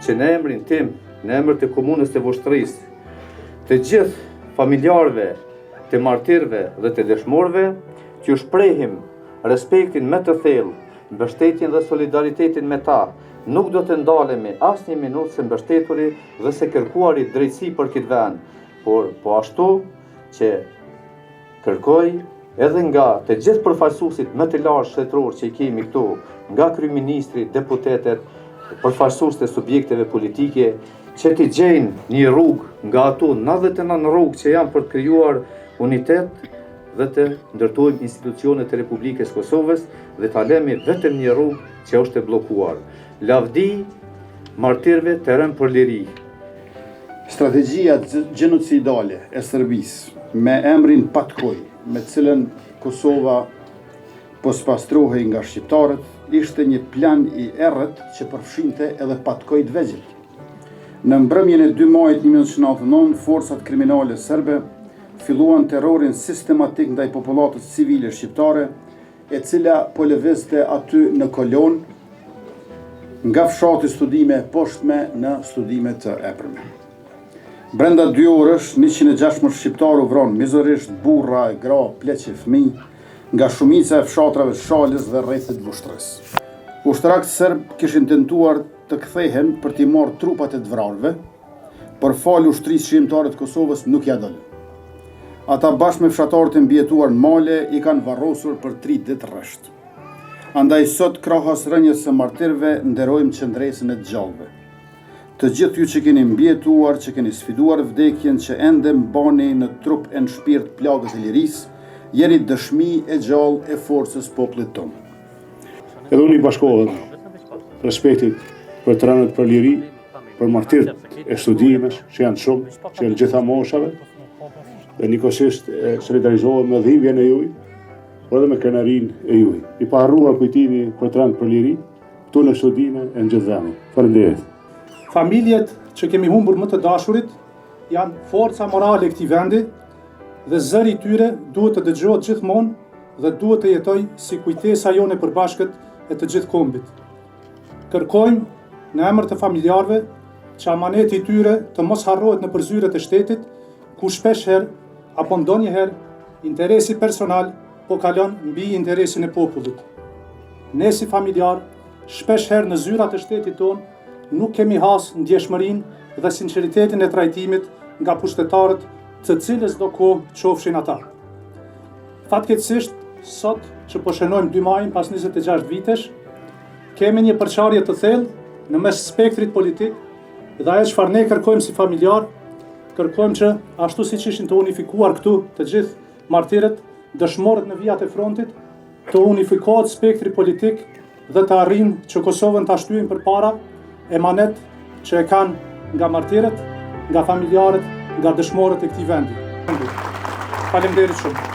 që në emrin tim, në emër të komunës të Vushtrrisë, të gjithë familjarëve, të martirëve dhe të dëshmorëve, t'ju shprehim respektin më të thellë, mbështetjen dhe solidaritetin me ta, nuk do të ndalemi asnjë minutë së mbështeturi dhe së kërkuari drejtësi për këtë vend, por po ashtu që Kërkoj edhe nga të gjithë përfaqësuesit më të lartë shtetërorë që i kemi këtu, nga kryeministri, deputetët, përfaqësuesit e subjekteve politike, që t'i gjejnë një rrugë nga ato 99 rrugë që janë për të krijuar unitet dhe të ndërtojmë institucionet e Republikës Kosovës dhe ta lemi vetëm një rrugë që është e bllokuar. Lavdi martirëve të rënë për liri. Strategjia gjenocidale e Serbisë me emrin Patkoi, me të cilën Kosova po spastrohej nga shqiptarët, ishte një plan i errët që përfshinte edhe patkoj të vegjël. Në mbrëmjen e 2 majit 1999, forcat kriminale serbe filluan terrorin sistematik ndaj popullatës civile shqiptare, e cila po lëvizte aty në kolonë nga fshati Studime e Poshtme në Studime të Epërme. Brenda dy orësh, 116 shqiptarë u vranë mizorisht, burra e gra, pleq e fëmijë, nga shumica e fshatrave të Shalës dhe rrethit të Vushtrrisë. Ushtarakët serbë kishin tentuar të kthehen për t'i marrë trupat e të vrarëve, por falë Ushtrisë Çlirimtare të Kosovës nuk ia dolën. Ata bashkë me fshatarët e mbijetuar në male i kanë varrosur për tri ditë rresht. Andaj sot krahas rënies së martirëve nderojmë qëndresën e të gjallëve. Të gjithë ju që keni mbijetuar, që keni sfiduar vdekjen, që ende mbani në trup e në shpirt plagët e lirisë, jeni dëshmi e gjallë e forcës popullit tonë. Edhe unë i bashkohem respektit për të rënët për liri, për martirët e Studimes, që janë shumë, që janë gjitha moshave, dhe njëkohësisht solidarizohem me dhimbjen e juj, por edhe me krenarinë e juj. I paharruar kujtimi për të rënët për liri, këtu në Studime e në gjithë vendin. Faleminderit. Familjet që kemi humbur më të dashurit janë forca morale e këtij vendi dhe zëri i tyre duhet të dëgjohet gjithmonë dhe duhet të jetojë si kujtesa jonë e përbashkët e të gjithë kombit. Kërkojmë në emër të familjarëve që amaneti i tyre të mos harrohet nëpër zyret e shtetit, ku shpesh herë apo ndonjëherë interesi personal po kalon mbi interesin e popullit. Ne si familjarë, shpesh herë në zyrat e shtetit tonë nuk kemi has ndjeshmërinë dhe sinqeritetin e trajtimit nga pushtetarët të cilësdo kohë qofshin ata. Fatkeqësisht, sot që po shënojmë 2 majin pas 26 vitesh, Kemi një përçarje të thellë në mes spektrit politik dhe ajo çfarë ne kërkojmë si familjarë, kërkojmë që ashtu siç ishin të unifikuar këtu të gjithë martirët, dëshmorët në vijat e frontit, të unifikohet spektri politik dhe të arrijmë që Kosovën ta shtyjmë përpara emanet që e kanë nga martirët, nga familjarët, nga dëshmorët e këtij vendi. Faleminderit shumë.